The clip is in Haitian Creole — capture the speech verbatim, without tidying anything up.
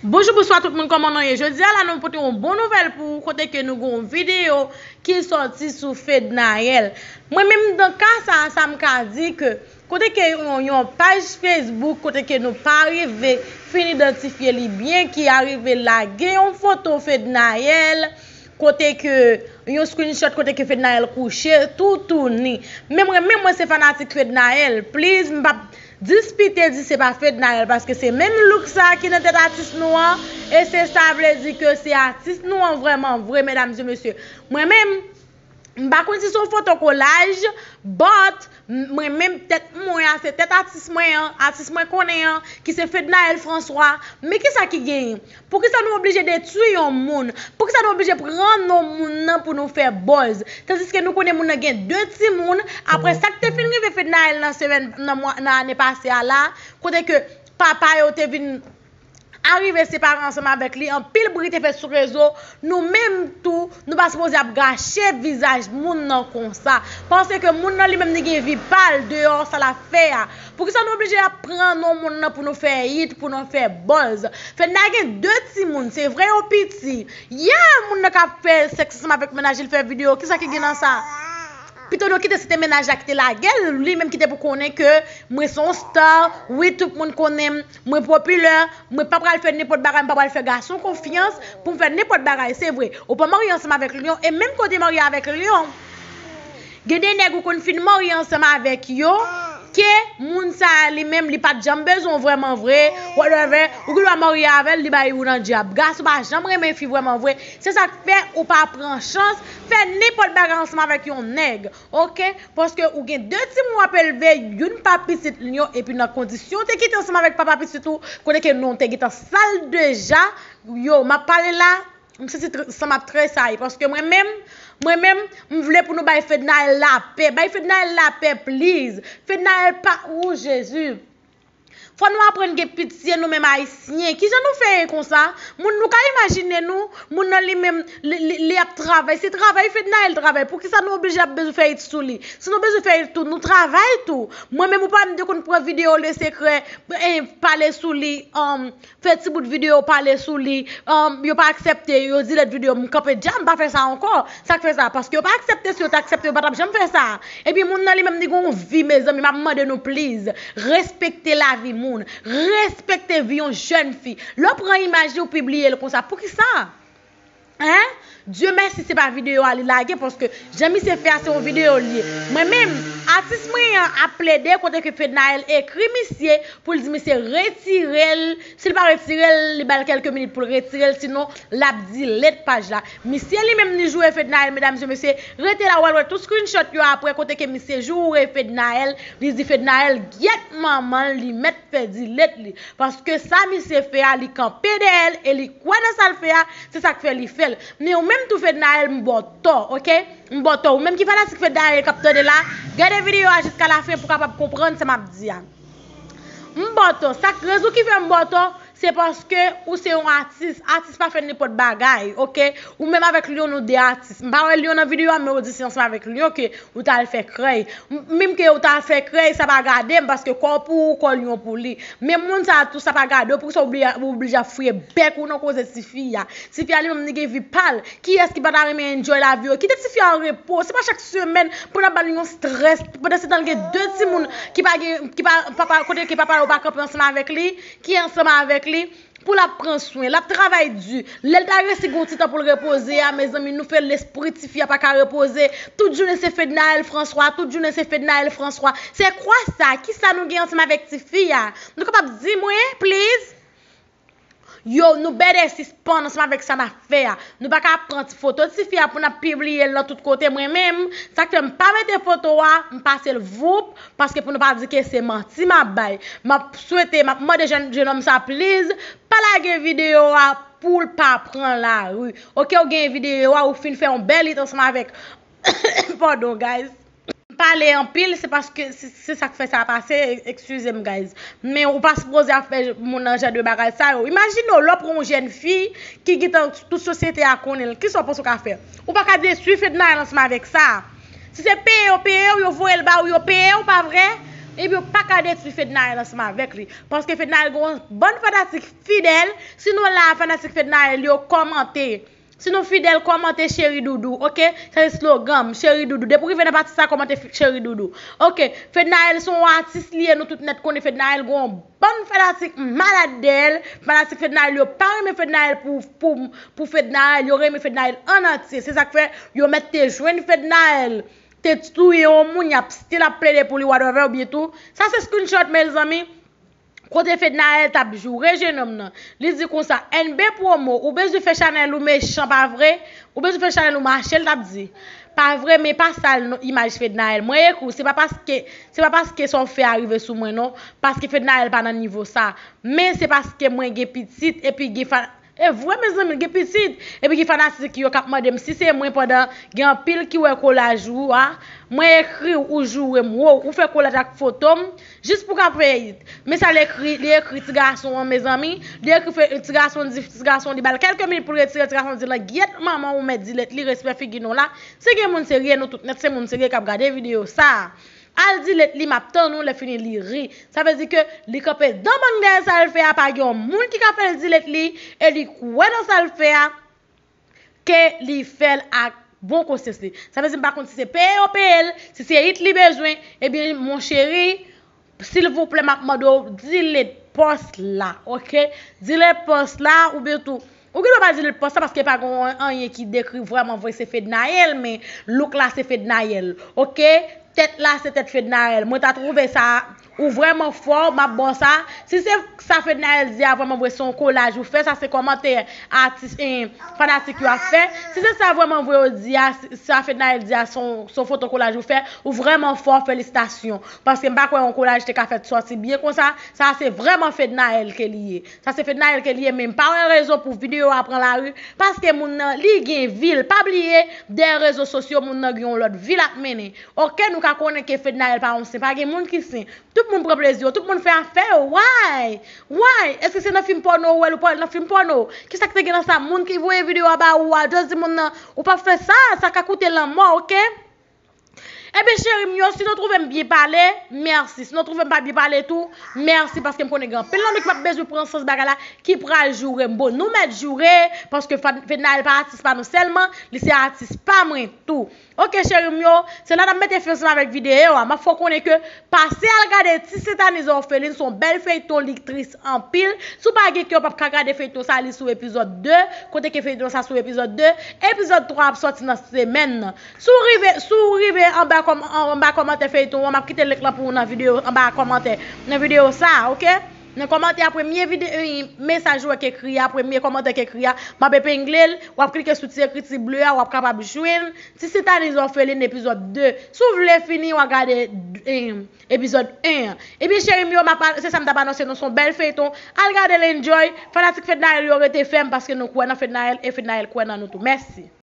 Bonjou, bonswa tout moun, kòman nou ye? Jodi a la, nou pote yon bon nouvèl pou ou, kote ke nou gen yon videyo ki sòti sou Fednaelle. Mwen menm, nan ka sa, sa m ka di ke kote ke yon, yon paj Facebook, kote ke nou pa rive fin idantifye li byen, ki arive lage yon foto Fednaelle, kote ke yon screenshot kote ke Fednaelle kouche, toutouni. Men mwen, men mwen se fanatik Fednaelle. Please, m p ap dispite di se pa Fednaelle, paske se menm look sa ki nan tèt atis nou an, e se sa vle di ke se atis nou an vrèman vre, medam e mesye. Mwen menm, m pa konn si se yon foto kolaj, but m- mwen menm tèt mwen an, se tèt atis mwen an, atis mwen konnen an, ki se Fednaelle François. Men kisa ki genyen? Poukisa nou oblije detwi yon moun? Poukisa nou oblije pran non moun nan pou nou fè buzz? Tandiske nou konnen moun nan gen de timoun. Apre sa k te fin rive Fednaelle nan semèn, nan mwa, nan ane pase a la, kote ke papa yo te vin arive separe ansanm avèk li, anpil bri te fèt sou rezo. Nou menm tou, nou pa sipoze ap gache vizaj moun nan konsa. Paske moun nan li menm li gen vi pa l deyò sa l ap fè a. Poukisa nou oblije ap pran non moun nan pou nou fè hit, pou nou fè buzz? Fedna gen de timoun, se vre yo piti. Yeah, moun nan ka fè sèks ansanm avèk mennaj li, l fè videyo, kisa ki gen nan sa? Pito nou kite se te mennaj la ki te lage l, li menm ki te pou konnen ke mwen se yon star, wi, tout moun konnen m, mwen popilè, mwen pa pral fè nenpòt bagay, mwen pa pral fè gason konfyans pou m fè nenpòt bagay, se vre. Ou pa marye ansanm avèk Lion, e menm ke w te marye avèk Lion, gen de nèg ou konn fin marye ansanm avèk yo, ke moun sa a li menm, li pa t janm bezwen w vrèman vre, whatever, ou gen dwa marye avè l, li bay ou nan dyab. Gason pa janm renmen fi vrèman vre. Se sa k fè ou pa pran chans fè nenpòt bagay ansanm avèk yon nèg, oke? Paske ou gen de timoun w ap elve, youn pa pitit Lion, epi nan kondisyon w te kite ansanm avèk papa pitit ou, kote ke non w te gentan sal deja, yo, m ap pale la, m santi tr- san m ap tresayi, paske mwen menm, mwen menm, m vle pou nou bay Fednaelle lapè. Bay Fednaelle lapè, please. Fednaelle pa, ou Jezi. Fò nou aprann gen pitye nou menm Ayisyen. Kijan nou fè ye konsa? Moun nou ka imajine nou, moun nan li menm, li, li, li ap travay. Se travay Fednaelle travay. Poukisa nou oblije ap bezwen fè hit sou li? Si nou bezwen fè hit tou, nou travay tou. Mwen menm ou pa m te konn pran videyo Le Secret, eh, pale sou li, um, fè ti bout videyo pale sou li, um, yo pa aksepte, yo delete videyo, m kanpe dja, m pa fè sa ankò. Sa k fè sa? Paske yo pa aksepte, si yo te aksepte, yo pa t ap janm fè sa. Epi moun nan li menm li gon vi, mezanmi, m ap mande nou please, respekte lavi moun, respekte vi yon jèn fi. Lè w pran imaj li, w pibliye l konsa, poukisa? Hein? Dye mèsi, se pa videyo a li lage, paske jan misye fè a, se yon videyo l ye. Mwen menm, atis mwen an ap plede kote ke Fednaelle ekri misye pou l di misye retire l. Si l pa retire l, li ba l kèlke minit pou l retire l, sinon l ap delete paj la. Misye li menm li joure Fednaelle, medam e mesye, rete la, w al wè tout screenshot yo apre, kote ke misye joure Fednaelle, li di Fednaelle gyèt manman l, li mèt fè delete li. Paske sa misye fè a, li kanpe dèyè l e li kwè nan sa l fè a, se sa k fè li fè l. Men ou menm tou Fednaelle, m ba w tò, oke? M ba w tò. Ou menm ki fanatik Fednaelle k ap tande la, gade videyo a jiska lafen pou w kapab konprann sa m ap di a. M ba w tò. Sa k rezon ki fè m ba w tò, se paske ou se yon atis. Atis pa fè nenpòt bagay, oke? Ou menm avèk Lion, nou de atis. M pa wè Lion nan videyo a, men ou di se ansanm avèk Lion ke ou t al fè krèy. M- menm ke ou t al fè krèy, sa pa gade m, paske kò w pou ou, kò Lion pou li. Men moun sa a tou, sa pa gade w, poukisa w oubli- ou oblije ap fouye bèk ou nan koze tifi a? Tifi a li menm, li gen vi pa l. Kiyès ki pa ta renmen enjoy lavi yo? Kite tifi a an repo. Se pa chak semèn pou n ap ba l yon strès. Pandan se tan, l gen de timoun ki pa gen, ki pa, papa, kote ke papa yo pa kanpe ansanm avèk li, ki ansanm avèk li, pou l ap pran swen. L ap travay di. Lè l ta resi gen yon ti tan pou l repoze a, mezanmi, nou fè lespri tifi a pa ka repoze. Tout jounen se Fednaelle François, tout jounen se Fednaelle François. Se kwa sa? Kisa nou gen ansanm avèk tifi a? Nou kapab di mwen, please? Yo, nou bèdè sispann ansanm avèk sa n ap fè a. Nou pa ka pran ti foto tifi a pou n ap pibliye l nan tout kote. Mwen menm, sa k fè m pa mete foto a, m pase l voup, paske pou nou pa di ke se manti m ap bay. M ap swete, m ap mande jèn, jennonm sa, please, pa lage videyo a pou l pa pran lari. Oke, ou gen videyo a, ou fin fè yon bèl hit ansanm avèk, pardon, guys. M pale anpil, se paske se, se sa k fè sa pase, e- eskize m, guys. Men ou pa sipoze ap fè moun nan jan de bagay sa yo. Imajine w, lè w pran yon jèn fi ki gentan tout sosyete a konnen l, kisa w panse w ka fè? Ou pa ka detwi Fednaelle ansanm avèk sa. Si se peye yo peye w, yo voye l ba ou, yo peye w, pa vre? Ebyen, ou pa ka detwi Fednaelle ansanm avèk li. Paske Fednaelle gen yon bann fanatik fidèl. Si nou la, fanatik Fednaelle yo, kòmante. Si nou fidèl, kòmante cheri doudou, oke? Sa se slogan m, cheri doudou. Depi w rive nan pati sa, kòmante cheri doudou. Oke, Fednaelle se yon atis li ye, nou tout nèt konnen Fednaelle gen yon bann fanatik malad dèyè l. Fanatik Fednaelle yo pa renmen Fednaelle pou, pou, pou Fednaelle, yo renmen Fednaelle an antye. Se sa k fè yo mèt te jwenn Fednaelle te touye yon moun, y ap still ap plede pou li, whatever, oubyen tou. Sa se screenshot, mezanmi. Kote Fednaelle t ap joure jenòm nan. Li di konsa, N B Promo, ou bezwen fè chanèl ou mechan, pa vre? Ou bezwen fè chanèl ou mache, l t ap di. Pa vre, men pa sal non, imaj Fednaelle. Mwen ekri w, se pa paske, se pa paske sa w fè a rive sou mwen, non. Paske Fednaelle pa nan nivo sa. Men se paske mwen gen pitit, epi gen fa-, E vre, mezanmi, gen pitit. Epi gen fanatik yo k ap mande m si se mwen, pandan gen anpil ki wè kolaj ou a. Mwen ekri w, ou joure m, wow, ou fè kolaj ak foto m, jis pou ka fè it. Men sa l ekri, li ekri ti gason an, mezanmi. Li ekri fe-, ti gason di, ti gason di ba l kèlke minit pou l retire, ti gason di langyèt manman ou mèt delete li, respè figi nou la. Si gen moun serye, nou tout nèt se moun serye k ap gade videyo sa a. Al delete li, m ap tann ou, lè fini li ri. Sa vle di ke li kanpe dan bang dèyè sa l fè a, pa gen yon moun ki ka fè l delete li, e li kwè nan sa l fè a, ke li fè l ak bon konsyans li. Sa vle di m pa konn si se peye yo peye l, si se it li bezwen, ebyen, mon cheri, silvouplè, m ap mande w delete pòs la, oke? Delete pòs la, oubyen tou, ou gen dwa pa delete pòs la paske pa gen anyen ki dekri vrèman vre se Fednaelle, men look la se Fednaelle, oke? Tèt la se tèt Fednaelle. Mwen ta twouve sa, ou vrèman fò, m ap ba w sa. Si se sa Fednaelle di a vrèman vre, se yon kolaj ou fè, sa se kòmantè atis, eh, fanatik yo ap fè. Si se sa vrèman vre yo di a, si, sa Fednaelle di a, se yon, se yon foto kolaj ou fè, ou vrèman fò, felisitasyon. Paske m pa kwè yon kolaj te ka fèt sòti byen konsa. Sa se vrèman Fednaelle ke li ye. Sa se Fednaelle ke li ye, men m pa wè rezon pou videyo a pran lari, paske moun nan, li gen vi l. Pa bliye, dèyè rezo sosyo, moun nan gen yon lòt vi l ap mennen. Oke, nou ka konnen ke Fednaelle pa yon sen, pa gen moun ki sen. Tout moun pran plezi yo, tout moun fè afè yo. Why? Why? Èske se nan fim pòno ou wè l, ou pa wè l nan fim pòno? Kisa k te gen nan sa? Moun ki voye videyo a ba ou a, just di moun nan, ou p ap fè sa, sa ka koute lanmò, oke? Ebyen, cheri m yo, si nou twouve m byen pale, mèsi. Si nou twouve m pa byen pale tou, mèsi, paske m konnen gen anpil nan nou ki p ap bezwen pran sans bagay la, ki pral joure m. Bon, nou mèt joure, paske Fednaelle pa atis pa nou sèlman, li se atis pa mwen tou. Oke, cheri m yo, se la n ap mete fen ansanm avèk videyo a. M ap fè w konnen ke pase al gade Ti Sentaniz Òfelin, se yon bèl feyton, li tris anpil. Si w pa gen kè, w p ap ka gade feyton sa, li sou epizòd de, kote ke feyton sa sou epizòd de, epizòd twa ap sòti nan semèn nan. Si w rive, si w rive anba kòm-, anba kòmantè feyton an, m ap kite link lan pou ou nan videyo, anba kòmantè, nan videyo sa a, oke? Nan kòmantè a, premye vide-, eh, mesaj ou wè k ekri a, premye kòmantè k ekri a, m ap epengle l, w ap klike sou ti ekriti ble a, w ap kapab jwenn Ti Sentaniz Òfelin epizòd de. Si w vle fini, w a gade, eh, epizòd en an. Ebyen, cheri m yo, m ap, se sa m t ap anonse nou, se yon bèl feyton. Al gade l, enjoy. Fanatik Fednaelle yo, rete fèm paske nou kwè nan Fednaelle e Fednaelle kwè nan nou tou. Mèsi.